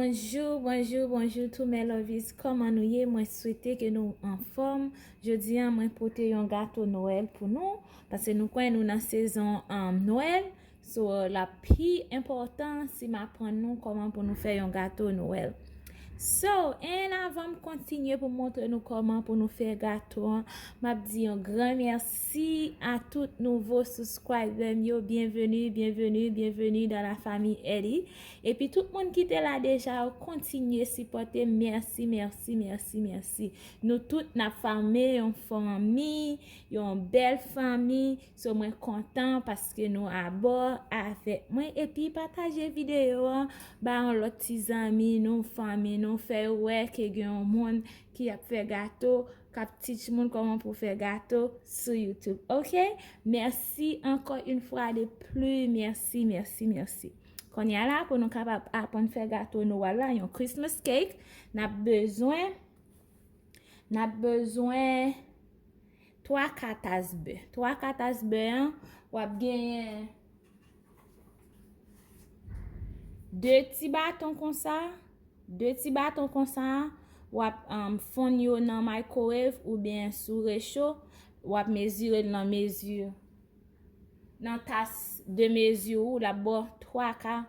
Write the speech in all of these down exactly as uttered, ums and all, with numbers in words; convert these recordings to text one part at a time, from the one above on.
Bonjou, bonjou, bonjou tou mes lovies. Kòman nou ye? Mwen swete ke nou anfòm. Jodi a, mwen pote yon gato Nwèl pou nou, paske nou konnen nou nan sezon, um, Nwèl. So, l ap pi enpòtan si m aprann nou kòman pou nou fè yon gato Nwèl. So, and avan m kontinye pou m montre nou kòman pou nou fè gato an, m ap di yon gran mèsi a tout nouvo subscriber m yo. Byenveni, byenveni, byenveni dans la famille Ellie. Epi tout moun ki te la deja, yo kontinye sipòte. Mèsi, mèsi, mèsi, mèsi. Nou tout n ap fòme yon fanmi, yon bèl fanmi. So, mwen kontan paske nou abò avèk mwen. Epi pataje videyo an ba yon lòt ti zanmi nou, fanmi nou, fè yo wè ke gen yon moun ki ap fè gato, k ap teach moun kòman pou fè gato sou YouTube. Oke? Mèsi ankò yon fwa de pli. Mèsi, mèsi, mèsi. Kounye a la, pou nou kapab aprann fè gato Nwèl la, yon Christmas cake, n ap bezwen, n ap bezwen twa ka tas bè. Twa ka tas bè an, w ap genyen de ti baton konsa, de ti baton konsa, w ap, um, fonn yo nan microwave oubyen sou recho, w ap mezire l nan mezi, nan tas de mezi ou, l ap ba w twa ka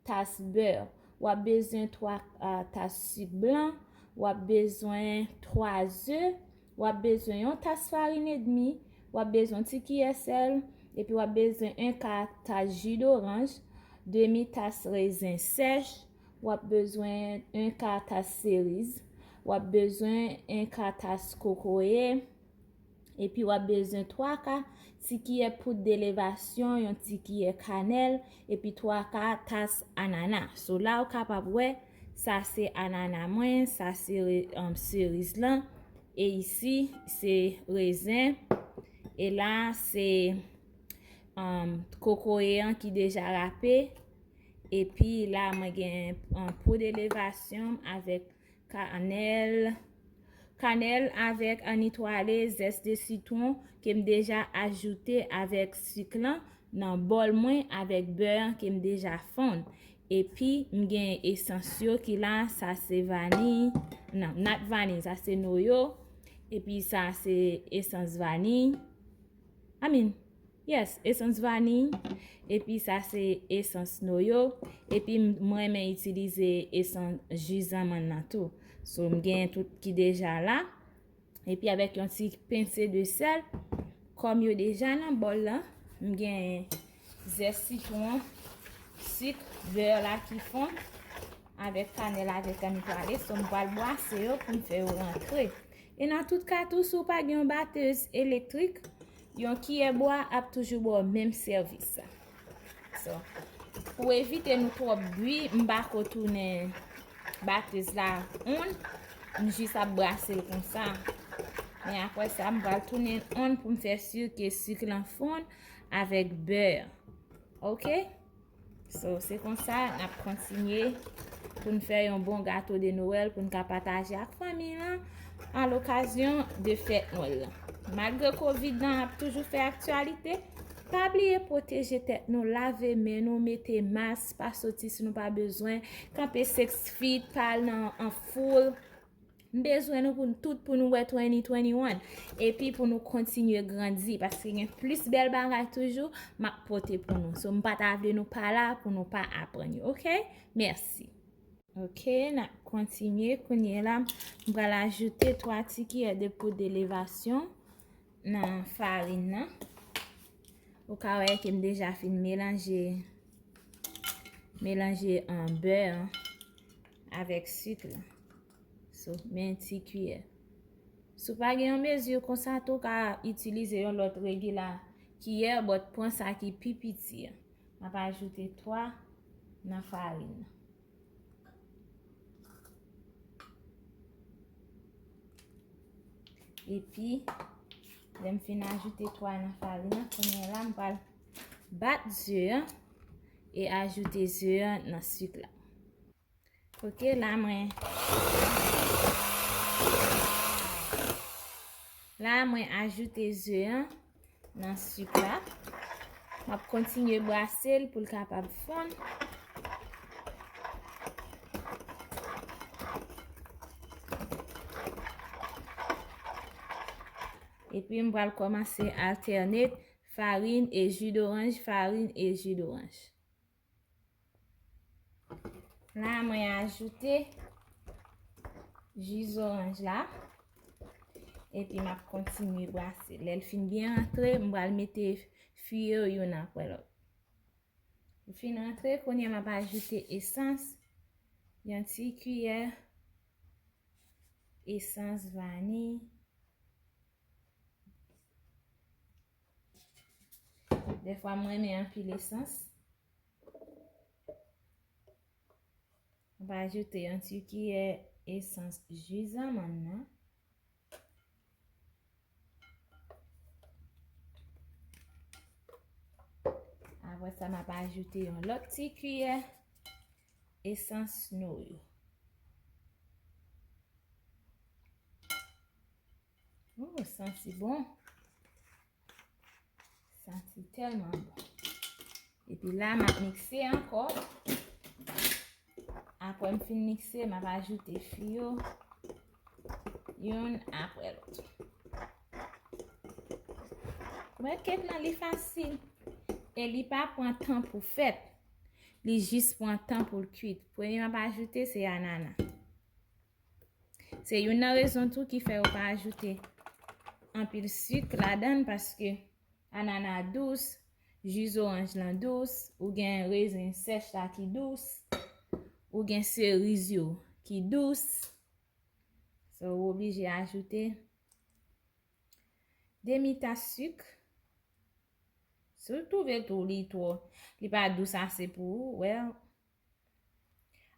tas bè. W ap bezwen twa, a, tas sik blan, w ap bezwen twa ze, w ap bezwen yon tas farin edmi, w ap bezwen ti kiyè sèl, epi w ap bezwen en ka tas ji doranj, demi tas rezen sèch, w ap bezwen en ka tas seriz, w ap bezwen en ka tas kokoye, epi w ap bezwen twa ka ti kiyè poud de levasyon, yon ti kiyè kanèl, epi twa ka tas anana. So, la ou kapab wè, sa se anana mwen, sa se re-, um, seriz lan, e isi se rezen, e la se, um, kokoye an ki deja rape, epi la mwen gen, um, poud elevasyon avèk kanèl, kanèl avèk anitwale, zès de sitwon ke m deja ajoute avèk sik lan nan bòl mwen avèk bè an ke m deja fonn. Epi, m gen esans yo ki la, sa se vaniy, non, not vaniy, sa se noyo. Epi sa se esans vaniy. I mean, yes, esans vaniy. Epi sa se esans noyo. Epi m, m renmen itilize esans ji zanmann nan tou. So, m gen tout ki deja la. Epi avèk yon ti pense de sèl, kòm yo deja nan bòl la, m gen zès sitwon, sik, bè la ki fonn, avèk kanèl, avèk anitwale. So, m pral bwase yo pou m fè yo rantre. E nan tout ka tou, si w pa gen yon batèz elektrik, yon kiyè bwa ap toujou ba w menm sèvis. So, pou evite nou twòp bwi, m pa ko tounen batèz la onn, m jis ap brase l konsa. Men apre sa, m pral tounen l onn pou m fè si ke sik lan fonn avèk bè. Oke? So, se konsa, n ap kontinye pou n fè yon bon gato de Nwèl pou n ka pataje ak fanmi lan a lokazyon de fèt Nwèl lan. Malgre kovid lan ap toujou fè aktyalite, pa bliye pwoteje tèt nou, lave men nou, mete mas, pa soti si nou pa bezwen, kanpe six feet, pa al nan, an foul. M bezwen nou pou n tout pou nou wè twenty twenty-one. Epi pou nou kontinye grandi, paske gen plis bèl bagay toujou m ap pote pou nou. So, m pa ta vle nou pa la pou nou pa aprann yo, oke? Mèsi. Oke, n ap kontinye. Kounye la, m pral ajoute twa ti kiyè de poud de levasyon nan farin nan. Ou ka wè ke m deja fin melanje, melanje, um, bè an avèk sik la. So, men ti kiyè. Si w pa gen yon mezi konsa tou, w ka itilize yon lòt regila kiyè, but pran sa ki pi piti an. M ap ajoute twa nan farin nan. Epi, lè m fin ajoute twa nan farin nan, kounye a la, m pral bat ze an e ajoute ze an nan sik la. Oke, la mwen, la mwen ajoute ze an nan sik la. M ap kontinye brase l pou l kapab fonn. Epi m pral kòmanse alternate farin e ji doranj, farin e ji doranj. La mwen ajoute ji zoranj la. Epi m ap kontinye brase. Lè l fin byen rantre, m pral mete fwi yo youn apre lòt. Li fin rantre, kounye a m ap ajoute esans, yon ti kiyè esans vaniy. Dèfwa m renmen anpil esans. M ap ajoute yon ti kiyè esans ji zanmann nan. Apre sa, m ap ajoute yon lòt ti kiyè esans noyo. Oh, santi bon. Santi tèlman bon. Epi la, m ap mikse ankò. Apre m fin mikse, m ap ajoute fwi yo youn apre lòt. Mwen kèk lan li fasil e li pa pran tan pou fèt. Li jis pran tan pou l kuit. Premye m ap ajoute se anana. Se youn nan rezon tou ki fè yo pa ajoute anpil sik ladan l, paske anana dous, ji zoranj lan dous, ou gen rezen sèch la ki dous, ou gen seriz yo ki dous. So, ou oblije ajoute demi tas sik. Si w twouve tou li twò, li pa dous ase pou ou, well,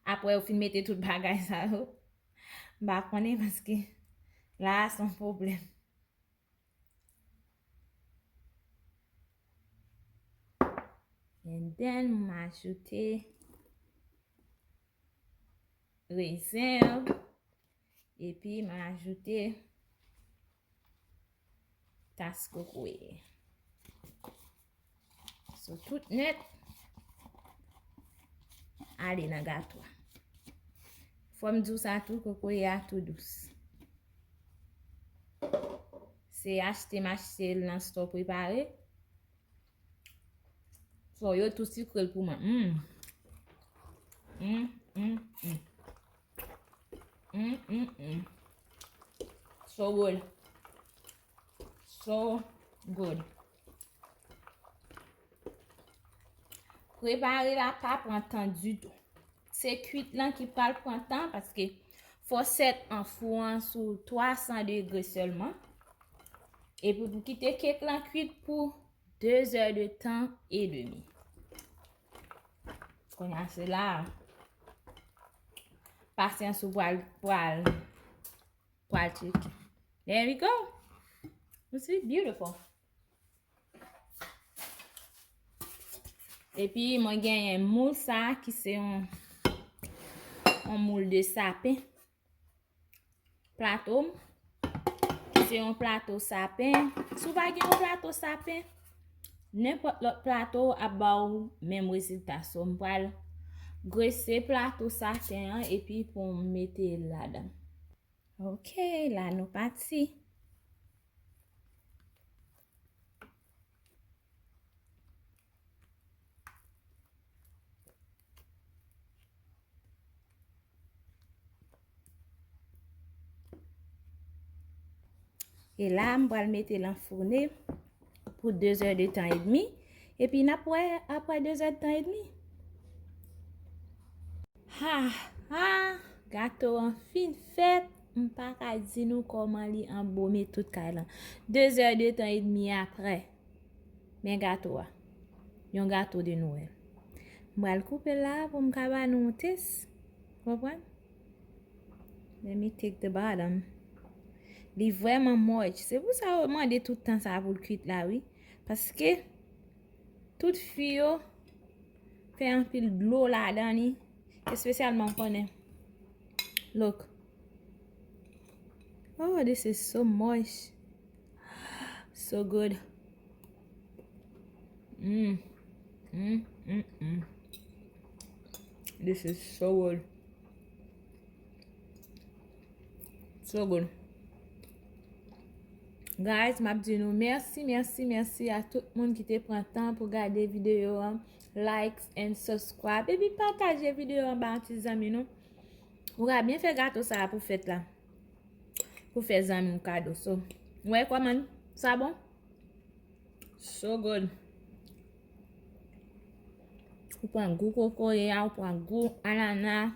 apre ou fin mete tout bagay sa yo, m pa konnen paske la a se yon pwoblèm. And then, m ajoute rezen yo. Epi, m ajoute tas kokoye. So, tout nèt ale nan gato a. Fò m di w sa tou, kokoye a tou dous. Se achte m achte l nan stò prepare. So, yo tou sikre l pou mwen. Mm. Mm, mm, mm. Mm, mm, mm. So good. So good. Prepare la pa pran tan ditou. Se kuit lan ki pral pran tan paske fòsèt an fou an sou twa san degre sèlman. Epi pou kite kèk lan kuit pou de zè de tan e demi. Kounye a se la pasyans ou pral pral pral tcheke. There we go. You see, beautiful. Epi mwen genyen moul sa ki se yon yon moul de sapen. Plato m se yon plato sapen. Si w pa gen yon plato sapen, nenpòt lòt plato ap ba w menm rezilta. So, m pral grese plato sapen an epi pou m mete l ladan. Ok, la nou pati. E la, m pral mete l anfoune pou de zè de tan edmi. Epi n ap wè apre de zè de tan edmi. Ha, ha, gato an fin fèt. M pa ka di nou kòman li anbome tout kay lan. De zè de tan edmi apre. Men gato a. Yon gato de Nwèl. M pral koupe l la pou m ka ba nou yon tès. Konprann? Let me take the bottom. Li vrèman moist. Se pou sa yo mande tout tan sa pou l kuit la, wi. Paske tout fwi yo fè anpil dlo ladan li. Espesyalman, w konnen. Look. Oh, this is so moist. So good. Mm. Mm, mm, mm. This is so good. So good. Guys, m ap di nou mèsi, mèsi, mèsi a tout moun ki te pran tan pou gade videyo an. Likes and subscribe. Epi pataje videyo an ba yon ti zanmi nou. Ou ka byen fè gato sa a pou fèt la. Pou fè zanmi w kado. So, ou wè kòman sa bon? So good. Ou pran gou kokoye a, ou pran gou anana,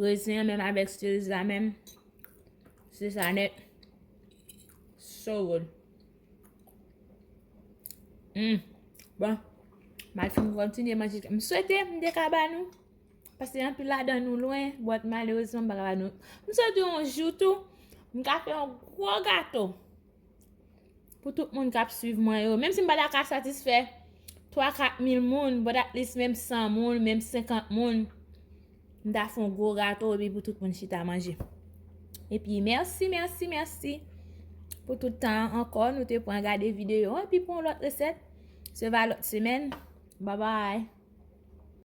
rezen an menm avèk seriz la menm. Se sa nèt. So good. Mm. Bon. M al fin kontinye manje. M swete m te ka ba nou. Paske anpil ladan nou lwen, but malerezman m pa ka ba nou. M swete yon jou tou, m ka fè yon gwo gato. Pou tout moun k ap swiv mwen yo. Menm si m pa ta ka satisfè twa kat mil moun, but at least menm san moun, menm senkant moun, m ta fè yon gwo gato epi pou tout moun chita manje. Epi mèsi, mèsi, mèsi pou tout tan an ankò nou te pran gade videyo an. Epi pou yon lòt resèt, se va lòt semèn. Bye bye.